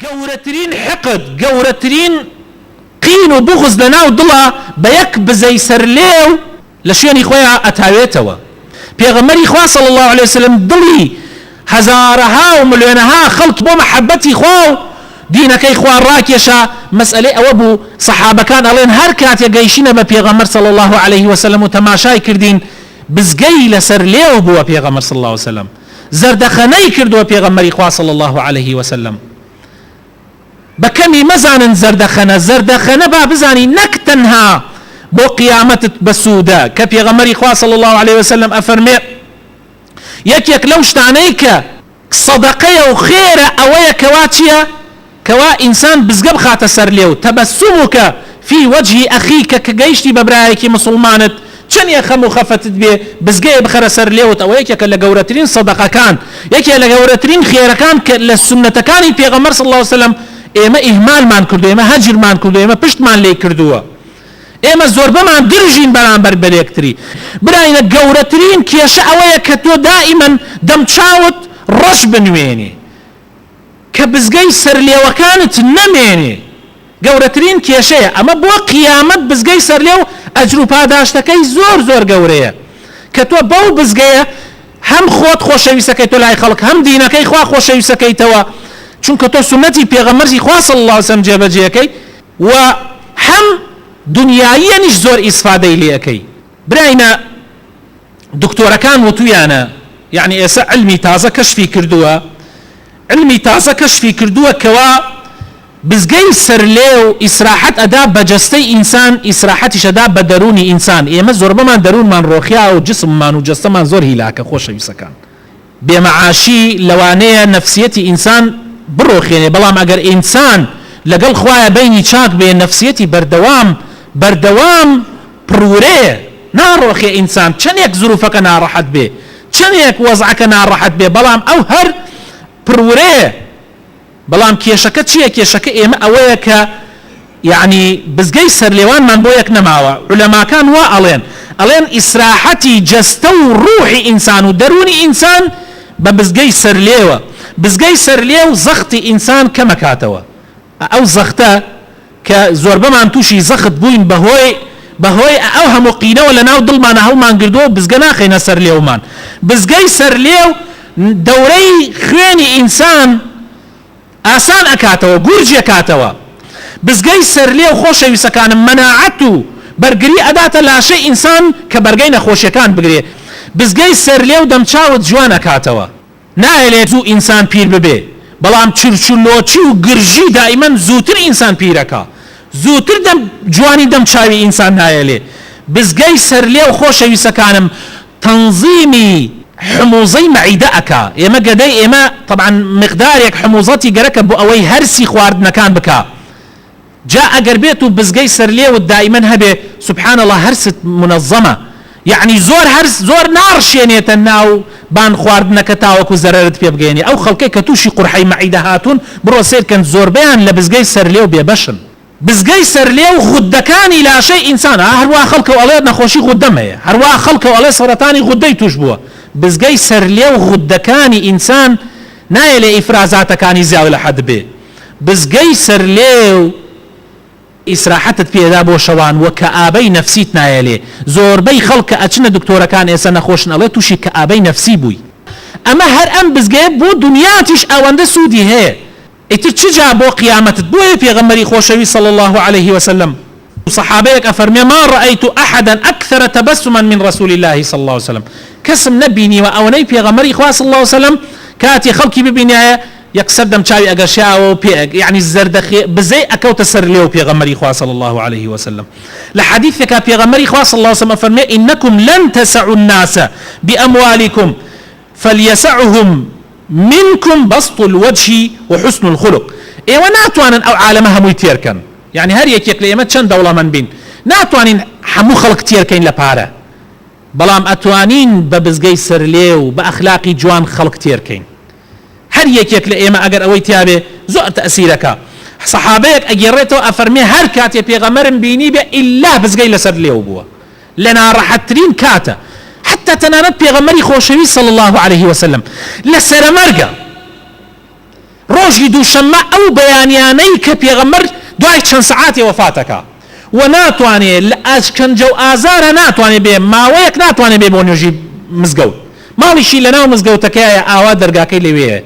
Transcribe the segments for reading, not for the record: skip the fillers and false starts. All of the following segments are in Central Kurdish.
گەورەترین حقد، گەورەترین قین و بوغز لە ناو دڵا بە یەک بزەی سەر لێو لە شوێنی خۆیا ئەتاوێتەوە. پێغەمبەری خوا صلی اللە علیە وسلم دڵی هەزارەها و ملوێنەها خەڵک بۆ مەحەبەتی خوا و دینەکەی خوا ڕاکێشا، مەسئەلەی ئەوە بوو سەحابەکان ئەڵێن هەر کاتێ گەیشتینە بە پێغەمبەر صلی اللە علیه وسلم و تەماشای کردین بزگەی لەسەر لێو بووە پێغەمبەر صلی اللە علیه وسلم زەردەخەنەی کردووە پێغەمبەری خوا صلی اللە علیه وسلم بە کەمی مەزانن زەردەخەنە زەردەخەنە با بزانی نەک تەنها بۆ قیامەتت بەسوودە کە پێغەمبەری خوا صلی اللە علیه وسلم ئەفەرمێ یەکێک لەو شتانەی کە سەدەقەیە و خێرە ئەوەیە کەوا چیە کەوا ئینسان بزگە بخاتە سەر لێو، تبسمک فی وجه اخیک، کە گەیشتی بە برایەکی موسڵمانت چەنێ خەم و خەفەتت بێ بزگەیە بخەرە سەر لێوت ئەوە یەکێکە لە گەورەترین سەدەقەکان یەکێ لە گەورەترین خێرەکان کە لە سوننەتەکانی پێغەمبەر صلی اللە علیە وسلم ئێمە ئیهمالمان کردوە ئێمە هەجرمان کردوە ئێمە پشتمان لێی کردووە ئێمە زۆربەمان درژین بەرامبەر بەێکتری براینە گەورەترین کێشە ئەوەیە کە تۆ دائیمەن دەمچاوت ڕەش بنوێنێ کە بزگەی سەر لێوەکانت نەمێنێ گەورەترین کێشەیە ئەمە بۆ قیامەت بزگەی سەر لێو ئەجر و پاداشتەکەی زۆر زۆر گەورەیە کە تۆ بەو بزگەیە هەم خۆت خۆشەویستەکەی تۆ لای خەڵک هەم دینەکەی خوا خۆشەویستەکەیتەوە چونکە تۆ سوننەتی پێغەمبەری خوا صلی اللە علیه وسلم جێبەجێەکەی و هەم دنیاییەنیش زۆر ئیسفادەی لێ ئەکەی براینە دکتۆرەکان وتویانە یەعنی ئێسە علمی تازە کەشفی کردووە علمی تازە کەشفی کردووە کەوا بزگەی سەرلێو ئیسراحەت ئەدا بە جەستەی ئینسان ئیسراحەتیش ئەدا بە دەروونی ئینسان ئێمە زۆربەمان دەروونمان ڕۆخیاوە و جسممان و جەستەمان زۆر هیلاکە خۆشەویستەکان بێ مەعاشی لەوانەیە نەفسیەتی ئینسان بڕۆخێنێ بەڵام ئەگەر ئینسان لەگەڵ خوایە بەینی چاک بێ نەفسیەتی بەردەوام بەردەوام پڕ ورەیە ناڕۆخێ ئینسان چەنێک زروفەکە ناڕەحەت بێ چەنێک وەزعەکە ناڕەحەت بێ بەڵام ئەو هەر پڕ ورەیە بەڵام کێشەکە چیە کێشەکە ئێمە ئەوەیە کە یەعنی بزگەی سەرلێوانمان بۆ یەک نەماوە عولەماکان وا ئەڵێن ئەڵێن ئیسراحەتی جەستە و ڕوحی ئینسان و دەروونی ئینسان بە بزگەی سەرلێوە بزگەی سەرلێو زەختی ئینسان کەمەکاتەوە ئەو زەختە کە زۆربەمان تووشی زەخت بووین بەهۆی بەهۆی ئەو هەموو قینەوە لەناو دڵمانە هەڵمان گردووە و بزگە ناخەینە سەر لێومان بزگەی سەر لێو دەورەی خوێنی ئینسان ئاسان ئەکاتەوە گورج ئەکاتەوە بزگەی سەر لێو خۆشەویستەکانم مەناعەت و بەرگری ئەداتە لاشەی ئینسان کە بەرگەی نەخۆشیەکان بگرێ بزگەی سەر لێو دەمچاوت جوان ئەکاتەوە. نایەلێ زوو ئینسان پیر ببێ بەڵام چرچ و لۆچی و گرژی دائیمەن زووتر ئینسان پیرەکا زووتر دەم جوانی دەم چاوی ئینسان نایەلێ بزگەی سەر لێو خۆشەویستەکانم تەنزیمی حموزەی مەعیدە ئەکا ئێمە گەدەی ئێمە تەبعەن مقدارێک حموزەتی گەرەکە بۆ ئەوەی هەرسی خواردنەکان بکا جا ئەگەر بێت و بزگەی سەر لێوت دائیمەن هەبێ سبحان اللە هەرست منەزەمە یەعنی زۆر هەرس زۆر ناڕشێنێتە ناو بان خواردنەکە تاوەکو زەرەرت پێ بگەیەنێ ئەو خەڵکەی کە توشی قورحەی مەعیدە هاتوون بڕۆ سەیرکەن زۆربەیان لە بزگەی سەر لێو بێ بەشن. بزگەی سەر لێو غوددەکانی لاشەی ئینسان ها هەروا خەڵکەو ئەڵێ نەخۆشی غوددەم هەیە هەروا خەڵکەو ئەڵێ سەرەتانی غوددەی توش بووە بزگەی سەر لێو غوددەکانی ئینسان نایەلێ ئیفرازاتەکانی زیاد لە حەد بێ بزگەی سەر لێو ئیسراحەتت پێدا بۆ شەوان وە کەئابەی نەفسیت نایەلێ زۆربەی خەڵک کە ئەچنە دکتۆرەکان ئێسە نەخۆشن ئەڵێ توشی کەئابەی نەفسی بووی ئەمە هەر ئەم بزگەیە بۆ دونیاتیش ئەوەندە سوودی هەیە ئیتر چ جا بۆ قیامەتت بۆیە پێغەمبەری خۆشەویست صلی اللە علیه وسلم سەحابەیەک ئەفەرموێ ما رأیت احدا اکثر تبسما من رسول اللە صلی اللە علیه وسلم کەسم نەبینیوە ئەوەنەی پێغەمبەری خوا صلی اللە علیه وسلم کاتێ خەڵکی ببینیایە یەکسەر دەمچاوی ئەگەشایەوە و پێ یەعنی زەردەخێ بزەی ئەکەوتە سەر لێو پێغەمبەری خوا صلی اللە علیه وسلم لە حەدیثێکا پێغەمبەری خوا صلی اللە علیه وسلم ئەفەرموێ انکم لن تسعوا الناس باموالکم فلیسعهم منکم بسط الوجه وحسن الخلق ئێوە ناتوانن ئەو عالەمە هەمووی تێر کەن یەعنی هەر یەکێک لە ئێمە چەند دەوڵەمەند بین ناتوانین هەموو خەڵک تێر کەین لە پارە بەڵام ئەتوانین بە بزگەی سەر لێو بە ئەخلاقی جوان خەڵک تێر کەین هەر یەکێک لە ئێمە ئەگەر ئەوەی تیابێ زۆر تەئسیرەکا سەحابەیەک ئەگێڕێتەوە ئەفەرمێ هەر کاتێ پێغەمبەرم بینیبێ ئیلا بزگەی لەسەر لێو بووە لە ناڕەحەتترین کاتە حەتتا تەنانەت پێغەمبەری خۆشەویست صلی اللە علیه وسلم لە سەرەمەرگە. ڕۆژی دووشەممە ئەو بەیانیانەی کە پێغەمبەر دوای چەند سەعاتێ وەفات ئەکا و ناتوانێ لە ئەشکەنجە و ئازارا ناتوانێ بێ ماوەیەک ناتوانێ بێ بۆ نوێژی مزگەوت ماڵیشی لەناو مزگەوتەکەیایە ئاوا دەرگاکەی لەوێیە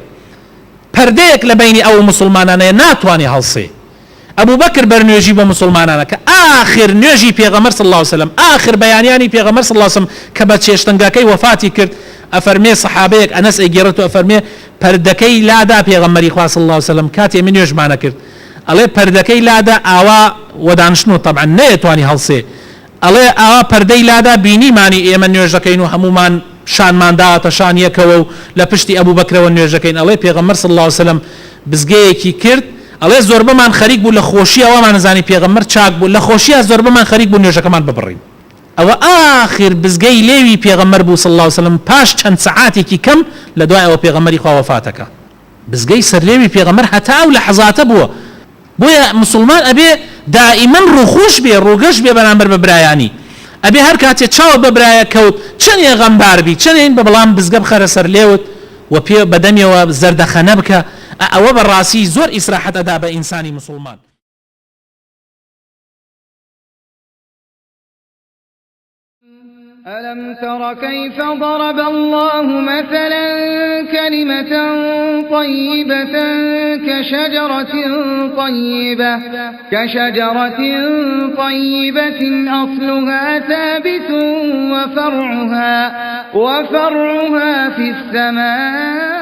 پەردەیەک لە بەینی ئەو و موسڵمانانەیە ناتوانێ هەڵسێ ئەبوبەکر بەرنوێژی بۆ موسڵمانان ئەکا ئاخر نوێژی پێغەمبەر صلی اللە علیە وسلم ئاخر بەیانیانی پێغەمبەر صلی اللە علیە وسلم کە بە چێشتنگەکەی وەفاتی کرد ئەفەرمێ سەحابەیەک ئەنەس ئەیگێڕێتەوە ئەفەرمێ پەردەکەی لادا پێغەمبەری خوا صلی اللە علیە وسلم کاتێ من نوێژمان ئەکرد ئەڵێ پەردەکەی لادا ئاوا وەدانشتن و تەبعەن نەیەتوانی هەڵسێ ئەڵێ ئاوا پەردەی لادا بینیمانی ئێمە نوێژ دەکەین و هەموومان شانمان داوەتە شان یەکەوە و لە پشتی ئەبوبەکرەوە نوێژ دەکەین ئەڵێ پێغەمبەر صلی اللە علیە وسلم بزگەیەکی کرد ئەڵێ زۆربەمان خەریک بوو لە خۆشیا وامانەزانی پێغەمبەر چاک بوو لە خۆشیا زۆربەمان خەریک بوو نوێژەکەمان ببڕین ئەوە ئاخر بزگەی لێوی پێغەمبەر بوو صلی اللە علیە وسلم پاش چەند سەعاتێکی کەم لە دوای ئەوە پێغەمبەری خوا وەفاتەکا بزگەی سەرلێوی پێغەمبەر هەتا ئەو لەحزاتە بووە بۆیە موسڵمان ئەبێ دائیمەن ڕووخۆش بێ ڕووگەش بێ بەرامبەر بە برایانی ئەبێ هەر کاتێ چاوت بە برایەک کەوت چەنێ غەمبار بی چەنێ بە بەڵام بزگە بخەرە سەر لێوت و پێ بە دەمیەوە زەردەخەنە بکە ئە ئەوە بە ڕاسی زۆر ئیسراحەت ئەدا بە ئینسانی موسڵمان. ألم تر كيف ضرب الله مثلا كلمة طيبة كشجرة طيبة كشجرة طيبة أصلها ثابت وفرعها وفرعها في السماء.